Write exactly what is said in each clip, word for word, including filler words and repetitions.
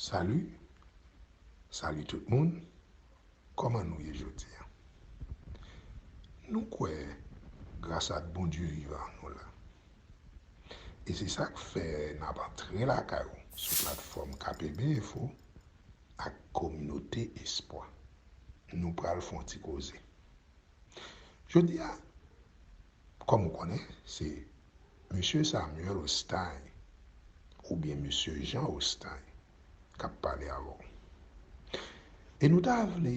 Salut, salut tout moun. Kòman nou ye jodi a? Nou kwè gras ak Bondye vivan nou la. E se sa k fè n ap antre lakay ou sou platfòm K P B Info ak Kominote Espwa. Nou pral fè yon ti koze. Jodi a, kòm ou konnen, se Mesye Samuel Ostay oubyen Mesye Jean Ostay k ap pale avè w. E nou ta vle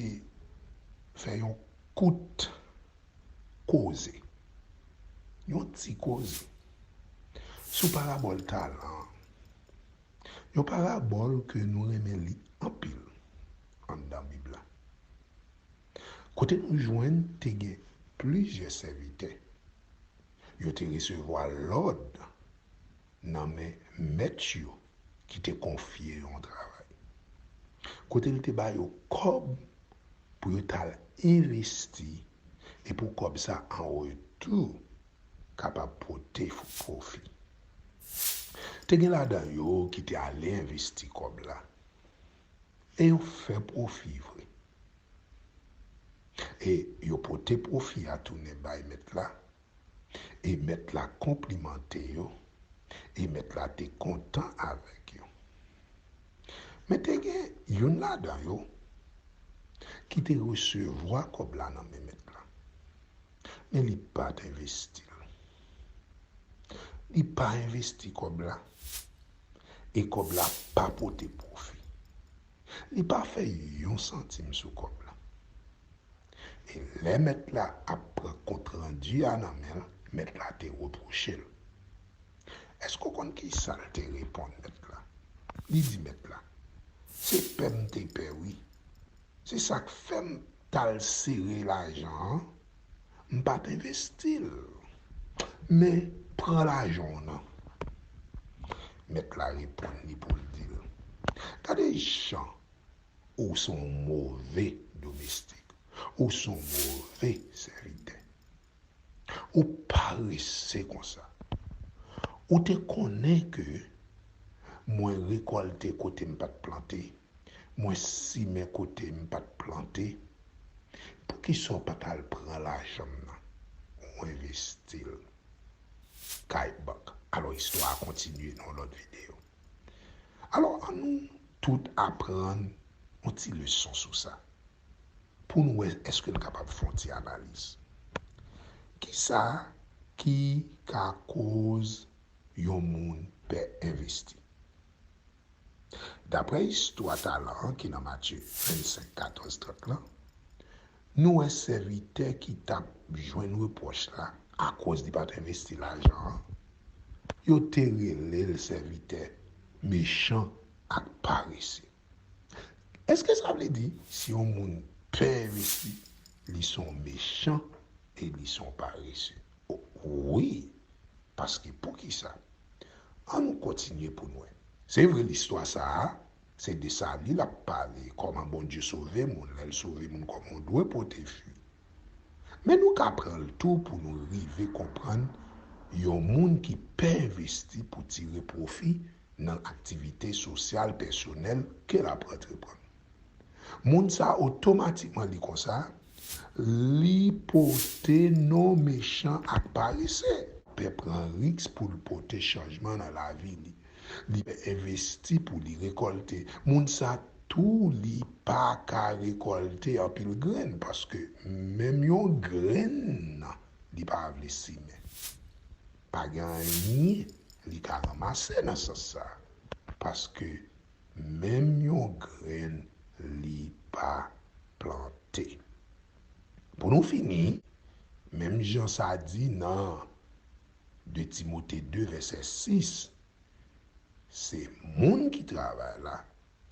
fè yon kout koze, yon ti koze sou parabòl talan an. Yon parabòl ke nou renmen li anpil anndan Bib la. Kote nou jwenn te gen plizyè sèvitè. Yo te resevwa lòd nan men mèt yo ki te konfye yo yon travay. Kote l te ba yo kòb pou yo t al envesti e pou kòb sa an retou kapab pote fo- pwofi. Te gen ladan yo ki te ale envesti kòb la. E yo fè pwofi vre. E yo pote pwofi a tounen bay mèt la. E mèt la konplimante yo. E mèt la te kontan avèk yo. Men te gen youn ladan yo ki te resevwa kòb la nan men mèt la. Men li pa t envesti l. Li pa envesti kòb la. E kòb la pa pote pwofi. Li pa fè yon santim sou kòb la. E lè mèt la ap pran kontrandi a nan men l, mèt la te repwoche l. Èske w konn ki sa l te reponn mèt la? Li di mèt la, se pè m te pè wi. Se sa k fè m t al sere lajan an, m pa t envesti l. Men, pran lajan w nan. Mèt la reponn li pou l di l, gade jan ou se yon move domestik, ou se yon move sèvitè. Ou parese konsa. Ou te konnen ke mwen rekòlte kote m pa t plante, mwen simen kote m pa t plante. Poukisa w pa t al pran lajan m nan, ou envesti l kay bank? Alò, istwa a kontinye nan yon lòt videyo. Alò, ann nou tout aprann yon ti leson sou sa. Pou n wè èske n kapab fè yon ti analiz. Kisa ki ka koz yon moun pè envesti? Daprè istwa talan an ki nan Matye vennsenk, katòz, trant lan, nou wè sèvitè ki t ap jwenn repwòch la akoz li pa t envesti lajan an, yo te rele l sèvitè mechan ak parese. Èske sa vle di si yon moun pè envesti, li se yon mechan e li se yon parese? O, wi, paske poukisa? Ann nou kontinye pou n wè. Se vre, listwa sa a, se de sali l ap pale, kòman Bondye sove moun, lè l sove moun, kòman w dwe pote fwi. Men nou ka pran l tou pou nou rive konprann yon moun ki pè envesti pou tire pwofi nan aktivite sosyal pèsonèl ke l ap antreprann. Moun sa a otomatikman li konsa, li pote non mechan ak parese. Pè pran risk pou l pote chanjman nan lavi li. Li envesti pou li rekòlte. Moun sa tou li pa ka rekòlte anpil grenn paske menm yon grenn li pa vle simen. Pa gen anyen li ka ranmase nan sans sa. Paske menm yon grenn li pa plante. Pou nou fini, menm jan sa di nan de Timote de vèsè sis, se moun ki travay la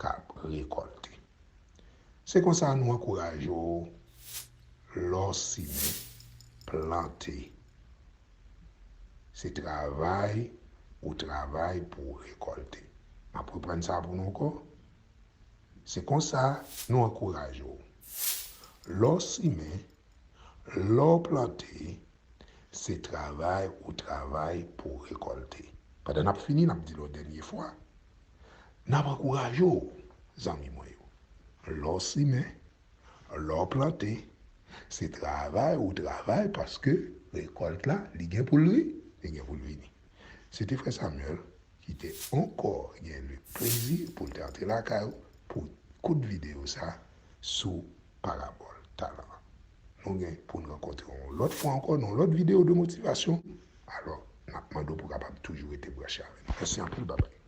k ap rekòlte. Se konsa nou ankouraje w, lè w simen, plante. Se travay ou travay pou w rekòlte. M ap reprann sa pou nou ankò. Se konsa nou ankouraje w. Lè w simen, lè w plante, se travay ou travay pou w rekòlte. Pandan n ap fini, n ap di l yon dènye fwa, n ap ankouraje w zanmi mwen yo. Lè w simen, lè w plante, se travay ou travay paske rekòlt la, li gen pou l ri, li gen pou l vini. Se te frè Samuel ki te ankò gen le plezi pou l te antre lakay ou pou kout videyo sa sou parabòl talan an. Nou gen pou n rankontre yon lòt fwa ankò nan yon lòt videyo de motivasyon. Alò, n ap mande w pou w kapab toujou rete branche avè nou. Mèsi anpil, babay.